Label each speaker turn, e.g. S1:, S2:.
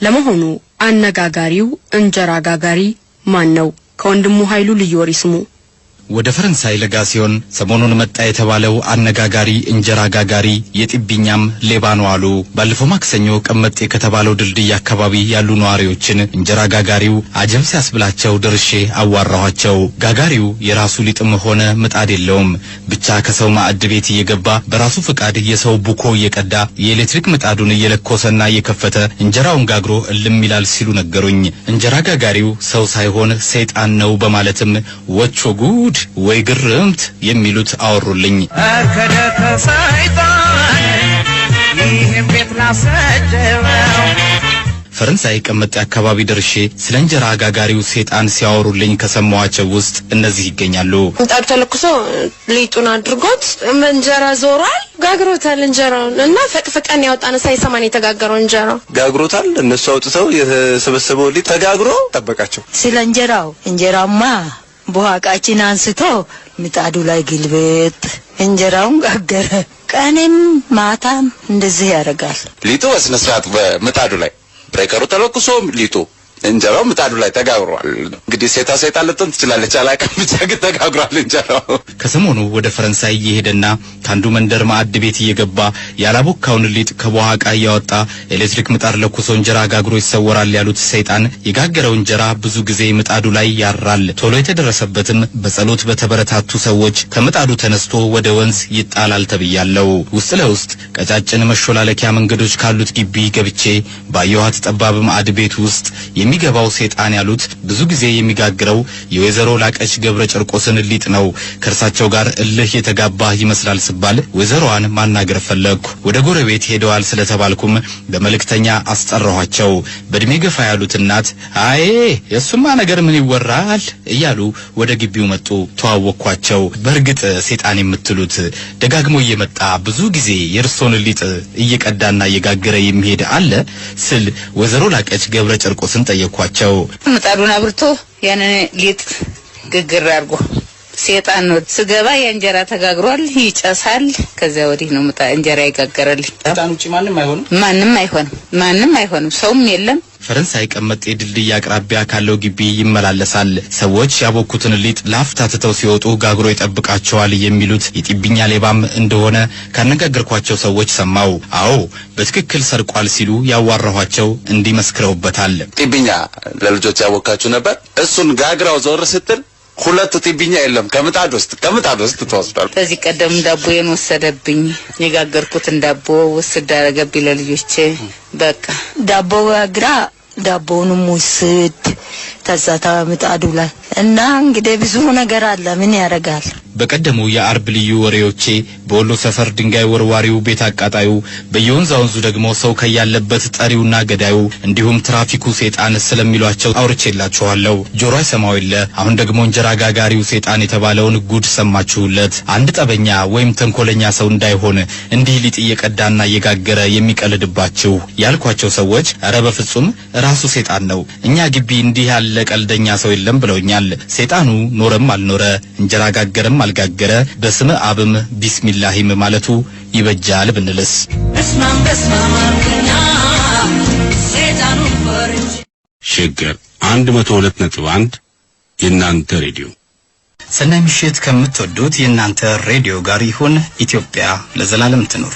S1: ለመሆኑ አነጋጋሪው እንጀራ ጋጋሪ ማን ነው? ከወንድሙ ኃይሉ ልዩ ወሬ ስሙ።
S2: ወደ ፈረንሳይ ለጋሲዮን ሰሞኑን መጣ የተባለው አነጋጋሪ እንጀራ ጋጋሪ የጢቢኛም ሌባ ነው አሉ። ባለፈው ማክሰኞ ቀመጤ ከተባለው ድልድይ አካባቢ ያሉ ነዋሪዎችን እንጀራ ጋጋሪው አጀብ ሲያስብላቸው ደርሼ አዋራኋቸው። ጋጋሪው የራሱ ሊጥም ሆነ ምጣድ የለውም። ብቻ ከሰው ማዕድ ቤት እየገባ በራሱ ፈቃድ የሰው ቡኮ እየቀዳ የኤሌክትሪክ ምጣዱን እየለኮሰና እየከፈተ እንጀራውን ጋግሮ እልም ይላል ሲሉ ነገሩኝ። እንጀራ ጋጋሪው ሰው ሳይሆን ሰይጣን ነው በማለትም ወቾ ጉድ ወይ ግርምት የሚሉት አወሩልኝ።
S3: እርከደተ ሰይጣን ይህን ቤት ላሰጀበው።
S2: ፈረንሳይ ቀመጤ አካባቢ ደርሼ ስለ እንጀራ ጋጋሪው ሰይጣን ሲያወሩልኝ ከሰማኋቸው ውስጥ እነዚህ ይገኛሉ።
S4: ምጣዱ ተለኩሶ ሊጡን አድርጎት እንጀራ ዞሯል፣ ጋግሮታል እንጀራውን እና ፈቅፍቀን ያወጣነ ሳይሰማን የተጋገረው እንጀራው።
S5: ጋግሮታል። እነሱ አውጥተው የተሰበሰበው ሊጥ ተጋግሮ ጠበቃቸው።
S6: ስለ እንጀራው፣ እንጀራማ በኋቃችን አንስቶ ምጣዱ ላይ ግልብጥ እንጀራውን ጋገረ። ቀንም ማታም እንደዚህ ያደርጋል።
S5: ሊጡ በስነ ስርዓት በምጣዱ ላይ breaker ኡ ተለኩሶ ሊጡ እንጀራው ምጣዱ ላይ ተጋግሯል። እንግዲህ ሴታ ሰይጣን ልትሆን ትችላለች፣ አላውቅም። ብቻ ግን ተጋግሯል እንጀራው።
S2: ከሰሞኑ ወደ ፈረንሳይ እየሄደና ከአንዱ መንደር ማዕድ ቤት እየገባ ያላቦካውን ሊጥ ከቦሃቃ እያወጣ ኤሌክትሪክ ምጣድ ለኩሶ እንጀራ ጋግሮ ይሰወራል ያሉት ሰይጣን የጋገረው እንጀራ ብዙ ጊዜ ምጣዱ ላይ ያራል። ቶሎ የተደረሰበትም በጸሎት በተበረታቱ ሰዎች ከምጣዱ ተነስቶ ወደ ወንዝ ይጣላል ተብያለው። ውስጥ ለውስጥ ቀጫጭን መሾላለኪያ መንገዶች ካሉት ግቢ ገብቼ ባየኋት ጠባብ ማዕድ ቤት ውስጥ የሚገባው ሰይጣን ያሉት ብዙ ጊዜ የሚጋግረው የወይዘሮ ላቀች ገብረ ጨርቆስን ሊጥ ነው። ከእርሳቸው ጋር እልህ የተጋባ ይመስላል ስባል ወይዘሮዋን ማናገር ፈለግኩ። ወደ ጎረቤት ሄደዋል ስለተባልኩም በመልእክተኛ አስጠራኋቸው። በእድሜ ገፋ ያሉት እናት አዬ የእሱማ ነገር ምን ይወራል እያሉ ወደ ግቢው መጡ። ተዋወቅኳቸው። በእርግጥ ሰይጣን የምትሉት ደጋግሞ እየመጣ ብዙ ጊዜ የእርሶን ሊጥ እየቀዳና እየጋገረ የሚሄድ አለ ስል ወይዘሮ ላቀች ገብረ ጨርቆስን ጠየኳቸው።
S7: ምጣዱን አብርቶ ያንን ሊጥ ግግር አድርጎ ሴጣን ነው። ስገባ የእንጀራ ተጋግሯል፣ ይጨሳል። ከዚያ ወዲህ ነው ምጣ እንጀራ ይጋገረልኝ።
S2: ሰይጣን ውጪ ማንም አይሆንም።
S7: ማንም አይሆንም፣ ማንም አይሆንም፣ ሰውም የለም።
S2: ፈረንሳይ ቀመጤ ድልድይ አቅራቢያ ካለው ግቢ ይመላለሳል። ሰዎች ያቦኩትን ሊጥ ላፍታ ትተው ሲወጡ ጋግሮ ይጠብቃቸዋል የሚሉት የጢብኛ ሌባም እንደሆነ ካነጋገርኳቸው ሰዎች ሰማው። አዎ፣ በትክክል ሰርቋል ሲሉ ያዋራኋቸው እንዲመስክረውበታል።
S5: ጢብኛ ለልጆች ያቦካችሁ ነበር። እሱን ጋግራው ዞር ስትል ሁለቱ ጢብኛ የለም፣ ከምጣድ ውስጥ ተወስዷል።
S7: ከዚህ ቀደም ዳቦዬን ወሰደብኝ። የጋገርኩትን ዳቦ ውስድ አደረገብኝ ለልጆቼ። በቃ።
S6: ዳቦ ጋግራ ዳቦውንም ውስድ ተዛ ምጣዱ ላይ እና እንግዲህ ብዙ ነገር አለ። ምን ያደርጋል?
S2: በቀደሙ የአርብ ልዩ ወሬዎቼ በወሎ ሰፈር ድንጋይ ወርዋሪው፣ ቤት አቃጣዩ፣ በየወንዛ ወንዙ ደግሞ ሰው ከያለበት ጠሪውና ገዳዩ እንዲሁም ትራፊኩ ሴጣን ስለሚሏቸው አውርቼላችኋለሁ። ጆሮ አይሰማው የለ። አሁን ደግሞ እንጀራ ጋጋሪው ሴጣን የተባለውን ጉድ ሰማችሁለት። አንድ ጠበኛ ወይም ተንኮለኛ ሰው እንዳይሆን እንዲህ ሊጥ እየቀዳና እየጋገረ የሚቀልድባችሁ ያልኳቸው ሰዎች ኧረ በፍጹም ራሱ ሴጣን ነው፣ እኛ ግቢ እንዲህ ያለ ቀልደኛ ሰው የለም ብለውኛል። ሴጣኑ ኖረም አልኖረ፣ እንጀራ ጋገረም አልጋገረ በስመ አብም ቢስሚላሂም ማለቱ ይበጃል ብንልስ?
S3: በስማም በስማም አልኩኛ ሰይጣኑን ፈርቼ።
S8: ሸገር 102.1 የእናንተ ሬዲዮ።
S2: ሰናይ ምሽት ከምትወዱት የእናንተ ሬዲዮ ጋር ይሁን። ኢትዮጵያ ለዘላለም ትኑር።